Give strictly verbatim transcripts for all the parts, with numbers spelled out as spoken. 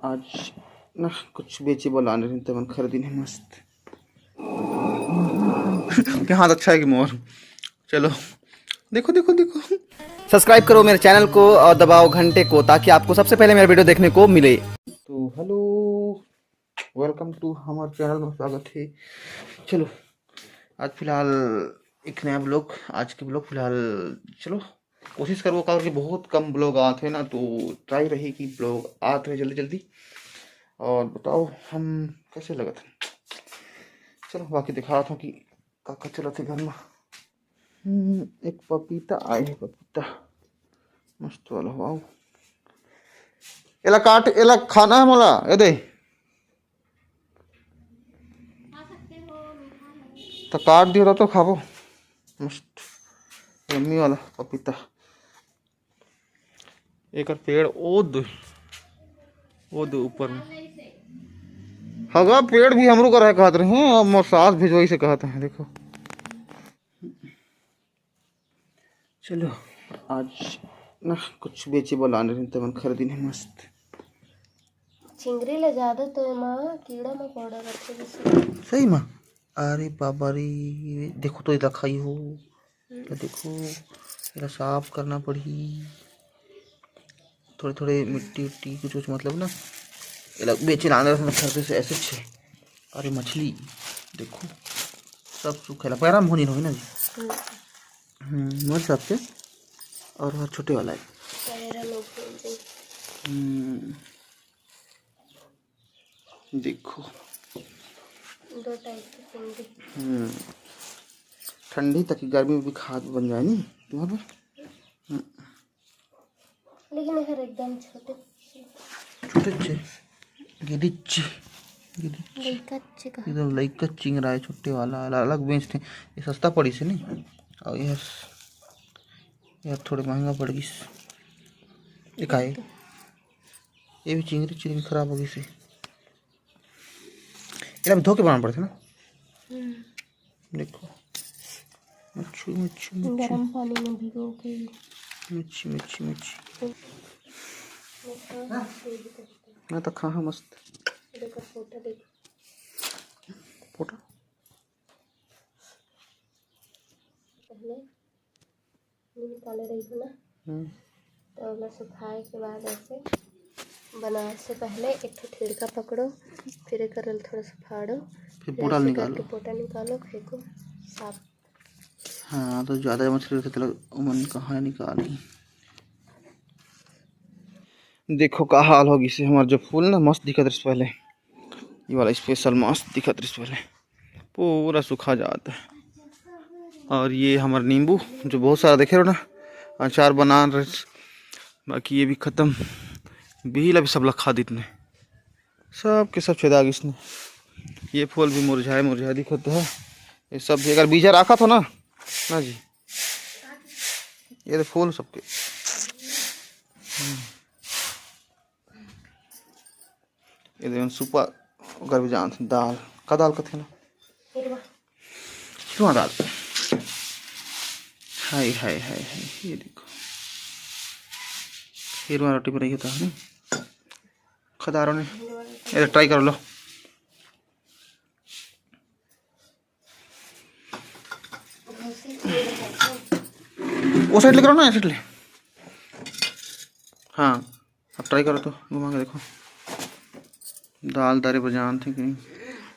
आज ना कुछ बेचे बर लाने रहिन, तेमन खरीदिन हे मस्त। के हाथ अच्छा है कि मोर? चलो, देखो, देखो, देखो। सब्सक्राइब करो मेरे चैनल को और दबाओ घंटे को, ताकि आपको सबसे पहले मेरा वीडियो देखने को मिले। तो हेलो, वेलकम टू हमारे चैनल में स्वागत है। चलो, आज फिलहाल एक नया ब्लॉग, आज के ब्लॉग फिलहाल, चलो कोशिश करबो, काबर कि बहुत कम ब्लॉग आत हे ना, तो ट्राई रही कि ब्लॉग आत रहे जल्दी जल्दी। और बताओ हम कैसे लगत हे, चलो बाकी दिखात हूँ कि का का चलत हे घर में। हम्म, एक पपीता आए हे, पपीता मस्त वाला, वाओ। एला काट, एला खाना है मोला, ये दे। तो काट दियो तो खाबो। मस्त यम्मी वाला पपीता। एकर पेड़ ओ दे, ओ दे ऊपर में। हगा पेड़ भी हमरो कर है कहत रहे हैं, अब मोर सास भिजवाई से कहत हैं, देखो। चलो, आज ना कुछ बेचे बर लाने रहिन, तेमन खरीदिन हे मस्त। चिंगरी ले ज्यादा तो एमा कीड़ा मकोड़ा रथे जैसे। सही में? अरे बाबा रे, देखो तो एला खाई हो। तो देखो, एला साफ करना पड़ही। थोड़े थोड़े मिट्टी उट्टी कुछ कुछ, मतलब ना, एला बेचे लाने रहिन खरीदे से ऐसे छे। अरे मछली, देखो, सब सूखेला। पैरा में होनी रही ना जी। हम्म, मोर हिसाब से। और वो छोटे वाला है। पैरा में होनी। हम्म, देखो। दो टाइप के चिंगरी। हम्म, ठंडी तक गर्मी में भी खाद बन जाए नी तुम्हारे पर। हम्म। लेकिन एकर एकदम छोटे। छोटे छे, गिरिच, गिरिच। लइका छे का? एकदम लइका चिंगरा है, छोटे वाला, अलग, अलग बेचते हैं। ये सस्ता पड़ी से नहीं, और ये, ये थोड़े महंगा पड़ गई। एक आए, ये भी चिंगरी चिंगरी खराब हो गई से। एला भी धो के बनाना पड़थे ना। हम्म। देखो, मच्छी, मच्छी, मच्छी। गरम पानी में भिगो के। मच्छी, मच्छी, मच्छी। मैं तो खाहा मस्त। देखो फोटो देखो। फोटो? पहले निकाले रही हो ना। हम्म। तो ओला सुखाए के बाद ऐसे बनाए से पहले एक ठो ठिड़का पकड़ो, फिर एकर ल थोड़ा सा फाड़ो, फिर फिर पोटा ऐसे निकालो। करके पोटा निकालो, फेंको, साफ। हाँ, तो ज्यादा मछली रहिथे, तेला ओमन कहाँ निकाली? देखो का हाल हो गइसे हमर, जो फूल ना मस्त दिखत रहिस पहले, ये वाला स्पेशल मस्त दिखत रहिस पहले, पूरा सूखा जात है। और ये हमर नींबू जो बहुत सारा देखे रहो ना, अचार बनान रहिस, बाकी ये भी खत्म। बिहिल अभी सब लखा दितने, सब के सब छेदा गिसने। ये फूल भी मुरझाए मुरझाए दिखत है। ये सब भी अगर बीजा राखत हो ना, ना जी, ये तो फूल सबके। हम्म। ये देखो सुपा, ओकर भी जानत हन, दाल। का दाल कथे ना? हिरवा। हिरवा दाल। हाय, हाय, हाय, हाय, ये देखो। हिरवा रोटी बनाई होता है, नहीं? खदारो ने। हिरवा रोटी। ये ट्राई कर लो। वो साइड ले करो ना, ये साइड ले। हाँ, अब ट्राई करो तो, घुमा के देखो। दाल दारे बजान थे कि नहीं?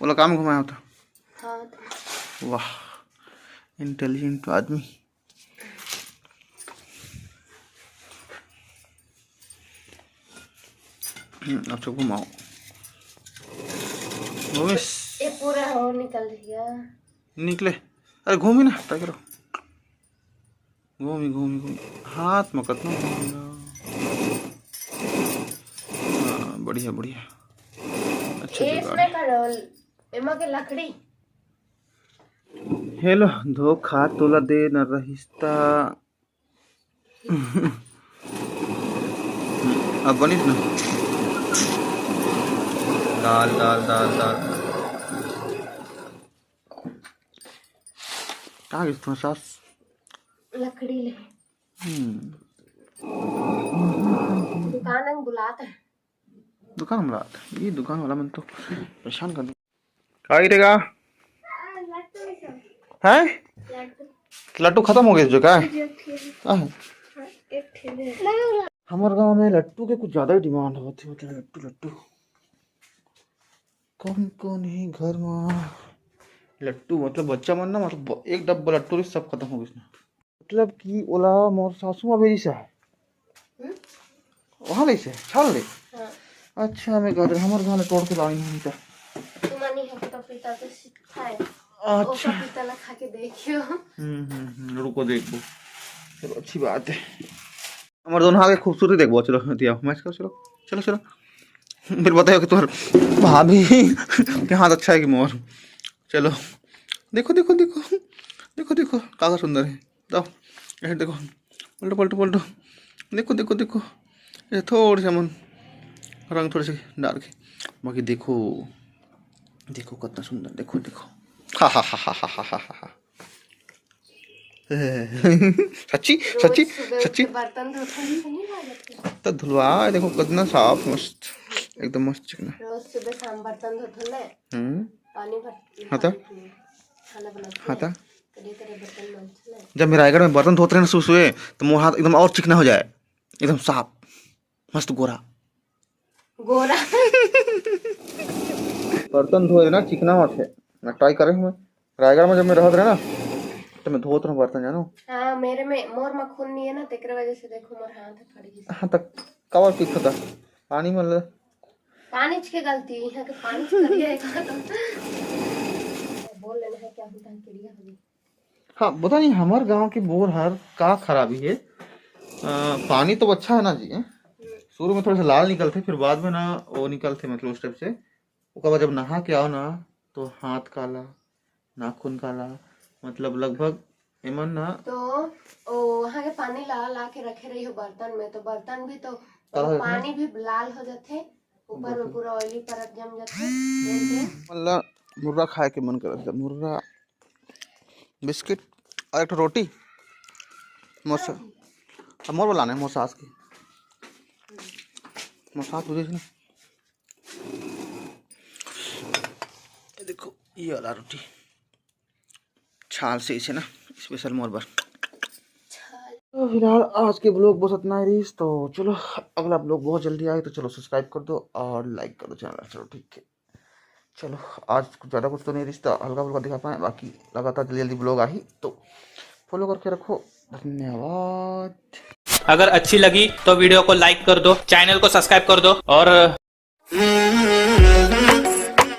ओला काम घुमाया होता। हाँ, तो। वाह, इंटेलिजेंट आदमी। हम्म, अब तो घुमाओ। घूमिस? ये पूरा हो निकल रही है। निकले। अरे घूमी ना, ट्राई करो। घूमी, घूमी, घूमी। हाथ में कतना घूमी ना। हाँ, बढ़िया, बढ़िया। अच्छा ये जुगाड़ इसमें है। का डाल, एमा के लकड़ी। हेलो, धोखा तोला दे न रहिस ता। अब बनिस ना। दाल, दाल, दाल, दाल। कहाँ गिस तुम्हार सास? लकड़ी ले। हम्म। दुकान अंग बुलात है। दुकान वाला, ये दुकान वाला मन तो परेशान कर दे। का गिरेगा? हैं? लड्डू खत्म हो गए जो का? आह। हमर गांव में लट्टू के कुछ ज्यादा ही डिमांड होती, मतलब लट्टू लट्टू। कौन कौन ही घर में लट्टू, मतलब बच्चा मन ना, मतलब एक डब्बा लट्टू रही, सब खत्म हो गए। मतलब कि ओला मोर सासू माँ भेजिस हे। हम्म? वहाँ ले से छाल ले। हाँ। अच्छा, मैं कहते हमर घर ले तोड़ के लानी हम तो। तुम्हारी है पपीता तो खाए। अच्छा। पपीता ला खा के देखियो। हम्म हम्म हम्म, रुको देखबो। चलो, अच्छी बात है। हमर दोनों आगे खूबसूरती देखबो। चलो दिया मैच करो। चलो चलो चलो। फिर बताओ कि तुम्हार भाभी के हाथ अच्छा है कि मोर। चलो, देखो देखो देखो, देखो देखो काका सुंदर है। जाओ, ये देखो, पलटो पलटो पलटो। देखो देखो देखो, ये थोड़े से मन रंग थोड़े से डाल के, बाकी देखो, देखो कितना सुंदर। देखो देखो। हा हा हा हा हा हा हा। सच्ची सच्ची। सच्ची। बर्तन धोते तो धुलवा। देखो कितना साफ, मस्त, एकदम मस्त चिकना। रोज सुबह शाम बर्तन धोते ना। हम्म। पानी भर हाँ तो। खाना बनाते हाँ तो। जब मैं रायगढ़ में बर्तन धोते रहे ना सुबह सुबह, तो मोर हाथ एकदम और चिकना हो जाए, एकदम साफ, मस्त गोरा। गोरा। बर्तन धोए ना चिकना होथे। मैं ट्राई करे हूँ। रायगढ़ में जब मैं रहत रहे ना, तो मैं धोत रहूँ बर्तन, जानो। हाँ, मेरे में मोर में खून नहीं है ना, तेकरे वजह से देखो मोर हाथ फट गई। हाँ, तो कवर पीछे था पानी में ले। पानी के गलती, यहाँ के पानी करिया है का तो। बोल लेना है क्या होता है, किड़िया होगी। हाँ, पता नहीं हमर गांव के बोर हर का खराबी है। अ, पानी तो अच्छा है ना जी, शुरू में थोड़ा सा लाल निकलते, फिर बाद में ना वो निकलते, मतलब उस टाइप से। ओकर बाद जब नहा के आओ ना, तो हाथ काला, नाखून काला, मतलब लगभग एमन ना। तो ओ, वहाँ के पानी ला ला के रखे रही हो बर्तन में, तो बर्तन भी तो काला हो जाथे। पानी भी लाल हो जाथे, ऊपर में पूरा ऑयली परत जम जाथे। मतलब मुर्रा खाए के मन करत हे, मुर्रा, बिस्किट और एक ठो रोटी। मोर सा-, अब मोर वाला नहीं, मोर सास के। मोर सास बुझे ना। ये देखो, ये वाला रोटी छाल से इसे ना, स्पेशल मोर बर। तो फिलहाल आज के ब्लॉग बस इतना ही रहीस। तो चलो, अगला ब्लॉग बहुत जल्दी आए, तो चलो सब्सक्राइब कर दो और लाइक कर दो चैनल। चलो ठीक है, चलो आज कुछ ज़्यादा कुछ तो नहीं रहीस, तो हल्का फुल्का दिखा पाए, बाकी लगातार जल्दी जल्दी ब्लॉग आही, तो फॉलो करके रखो। धन्यवाद। अगर अच्छी लगी तो वीडियो को लाइक कर दो, चैनल को सब्सक्राइब कर दो और